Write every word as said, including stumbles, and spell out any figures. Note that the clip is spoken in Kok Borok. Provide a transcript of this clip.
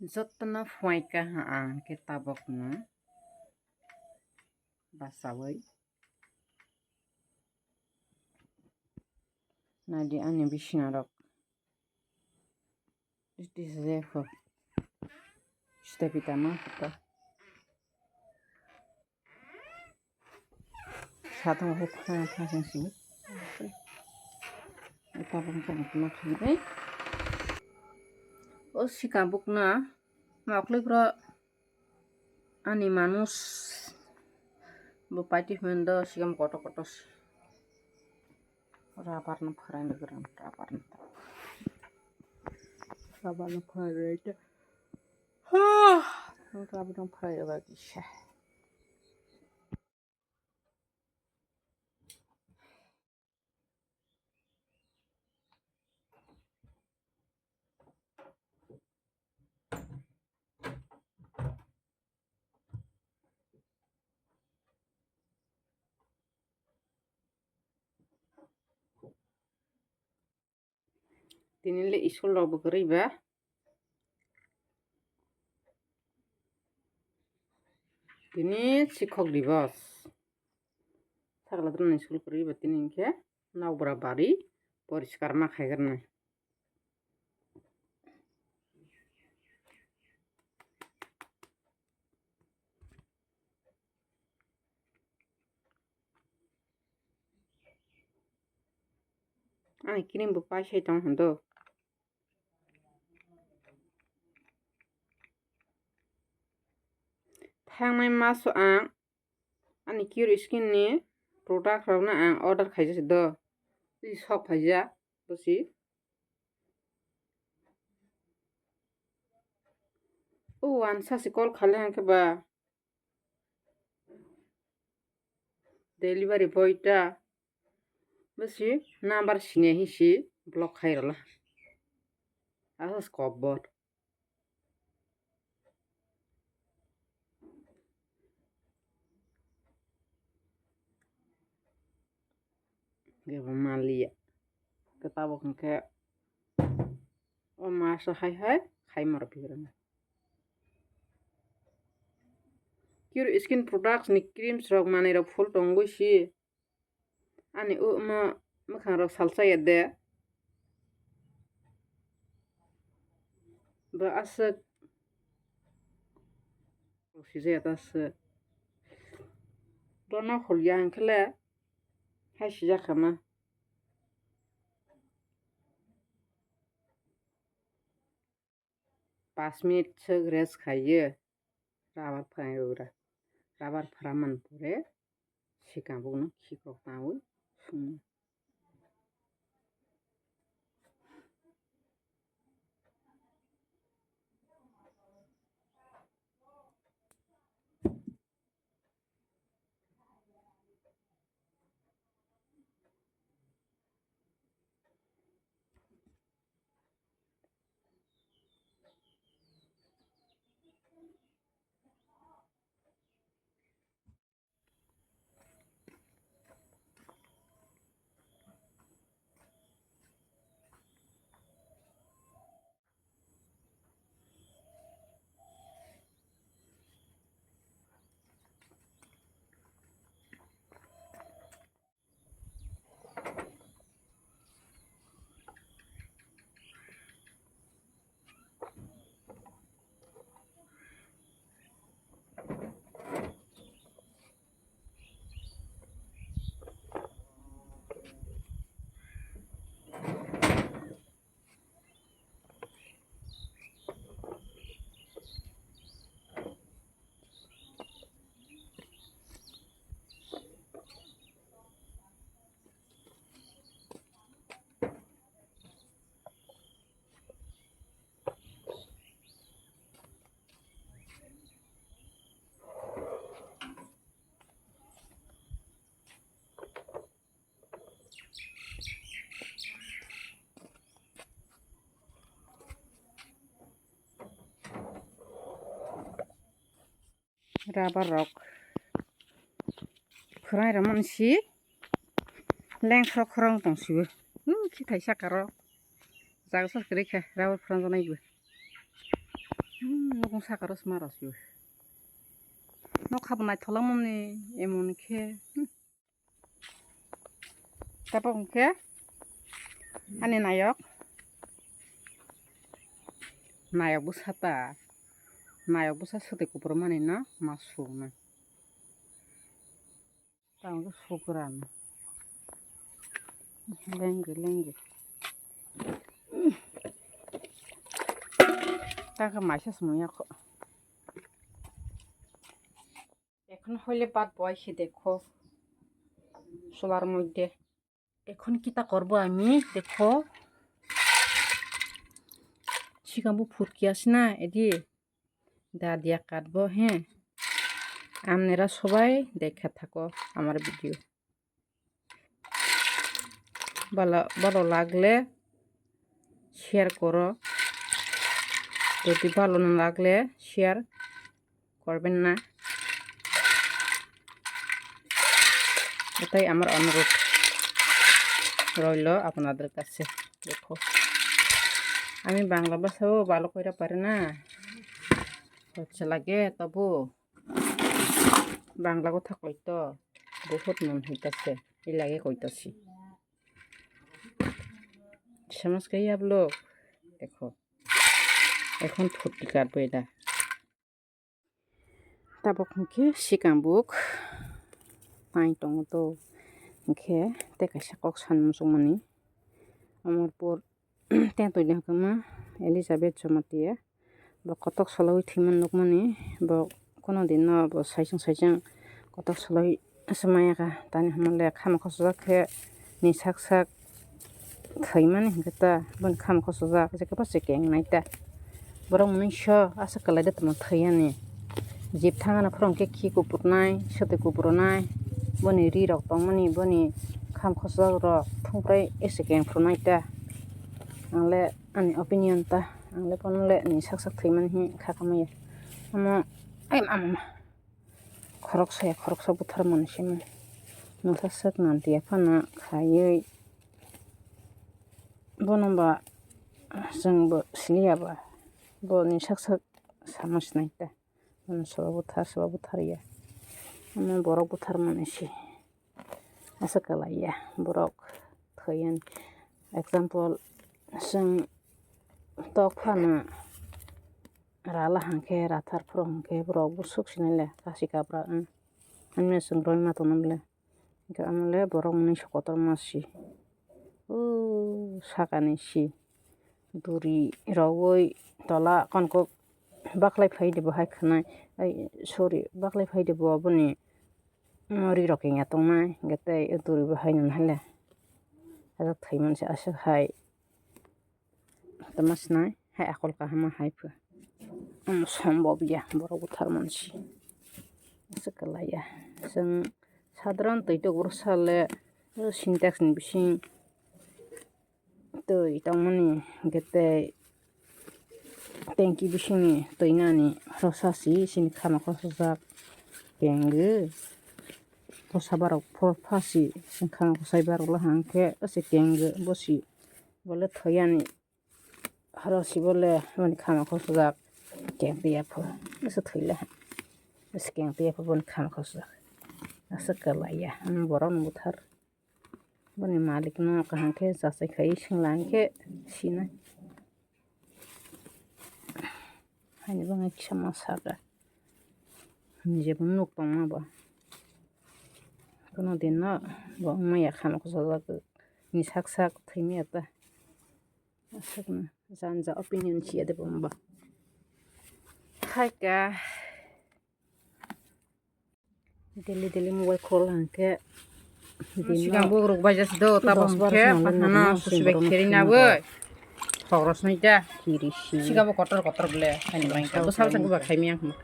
Jotono phuaika ha ang khe tabukno bachaui. Naidi ani bisina rok. This is therefore. Sita pita ma pita. Satung hai phana phana sing sing. Tabuk tabuk ma khanai. O sikabuk na mokli bro. Ani manus bo paiti hwendo sigam kotor kotor. Rubber no pharai ni gram, rubber no. Rubber no pharai ta. Ha! Rubber no pharai ba kisa. Tini le school rok bo kwrwi ba. Tini sikhok dibos. Sakla drani school kwrwi ba tini hinkhe Nokbra bari poriskar ma khaigrwnai. Ani cream bo paisai tong hwn do. Thangnai maso ang ani Cure Skin ni product rok no ang order khaijak do. Tei sok phaijak bosi. O wansa se call khale hwnkhe ba. Delivery boy ta bwsi number sini hinsi block khai rwla. Asa kobor. Gebo maliya. Ke tabuk hwnkhe o maso hai hai khai moro pigirana. Cure Skin Products ni creams rok manwi rok full tongwi si. Ani o mo mwkhang rok salsa ya de. Bo aswk sijaya ta aswk. Bono khulya hwnkhe le hai sijak kha ma. Pash minute swk rest khaiyo. Rubber pharai rwgra. Rubber phara man pore sikang bukno khikrok tangwi swngo. Rubber rok khwrai rwmani si lengkhorok khorok tong sio. Umm, khithai saka rok jaga saka rikha rubber phwrang jaknai bo. Hmm, nukung saka rw sma rw sio. Nokha bo naithola mani emon khe. Hmm. Tabok hwnkhe ani nayok. Nayok bwsa ta. Nayok bwsa swtwi kupur mani no ma suknai. Tamo khe sukran. Lengri lengri. Takhe maisa sumui yakho. এখন হইলে ভাত বহাইছি দেখো চুলার মধ্যে। এখন কিতা করব আমি দেখো, সিগাংবো ফুটকি আছে না, এদি দা দিয়া কাটবো, হ্যাঁ। আপনারা সবাই দেখে থাকো আমার ভিডিও। ভালো, ভালো লাগলে শেয়ার করো, যদি ভালো না লাগলে শেয়ার করবেন না। এটাই আমার অনুরোধ রইল আপনাদের কাছে। দেখো, আমি বাংলা ভাষাও ভালো করে পারি না, হচ্ছে লাগে, তবু বাংলা কথা কইতো বহুত মন হইতাছে, এই লাগে কইতাছি। সমাজ কে আপ লোগ দেখো, এখন ফুটকি কাটবো এটা। Tabok hwnkhe sikang buk tai tongo to, hwnkhe tei kaisa kok sanmung chukmani. Omorpur tei toida hwnkhe ma Elizabeth Jamatia. Bo kotok soloi thwimani nukmani, bo kono din no bo saichung saichung kotok soloi swmaya kha, tani hwnmale khama khosojak khe ni sak sak thwimani hwnkhe ta boni khama khosojak je khe bo chekeng nai ta. Borok mwnwi so aswk kwlai de tongma thwi yani. Jip thang ano phoro hwnkhe khi kupur nai, swtwi kupur nai, boni ri rok tongmani, boni khama khosojak rok thungprai chekeng phuru nai ta. Ang le ani opinion ta, ang le bono le ni sak sak thwimani hi kha khamaya. Omo, ai mama, khoroksa ya khoroksa buthar mani simi. Masa sak nanti ya phano khaiwi bono ba chwng bo siliya ba, bo ni sak sak sama sinai ta. Bono soba buthar, soba buthar ya. Omo borok buthar mani si. Aswk kwlai ya borok thwi yani. Example, chwng tok phano rala hwnkhe, rathar phuru hwnkhe borok bwswk sinai le kasi kapra wng. Ani chwng roi ma tongna bwle. Hwnkhe omo le borok mwnwi se kotorma si. O sakani si. Duri rogwi tola konkok baklai phai de bo hai khwnai. Ai, sorry, baklai phai de bo aboni. Ri rok ya tongnai, hwnkhe tei o duri bo hai nang hai le. Ajak thaiman se aswk hai. Tama sinai, hai akol kaham hai pho. Omo sombok ya, borok buthar mansi. Aswk kwlai ya. Chwng sadharan twi tok bwrwk sale, o Sintex ni bising twi tongmani, hwnkhe tei tanki bisingni twi nani rosa si sini khama khosojak kengwi. Kosa barok pho phasi khama khosai barok lahang khe ase kengwi bosi bole thoyani. Haro si bole boni khama khosojak keng tiyapho ase thoila ase keng tiyapho boni khama khosojak ase kwlaiya borok ni buthar. Boni malik no kaham khe jachai khai singla hwnkhe sinai. Haini bagwi kisa ma saka. Jebo nuk tongma bo. Kono din no bo wngma ya khama khosojak ni sak sak thwimya ta. Aswkno janja opinion siya de bo wngba. Hai ka. Daily daily mobile khol hwnkhe. Sigang bugruk bai jasi do, tabok hwnkhe pathano susi bai kheri na bai. Khogros nai da. Siga bo kotor kotor ble. Hani bai ka. Bwsal sa guba khai mi ang.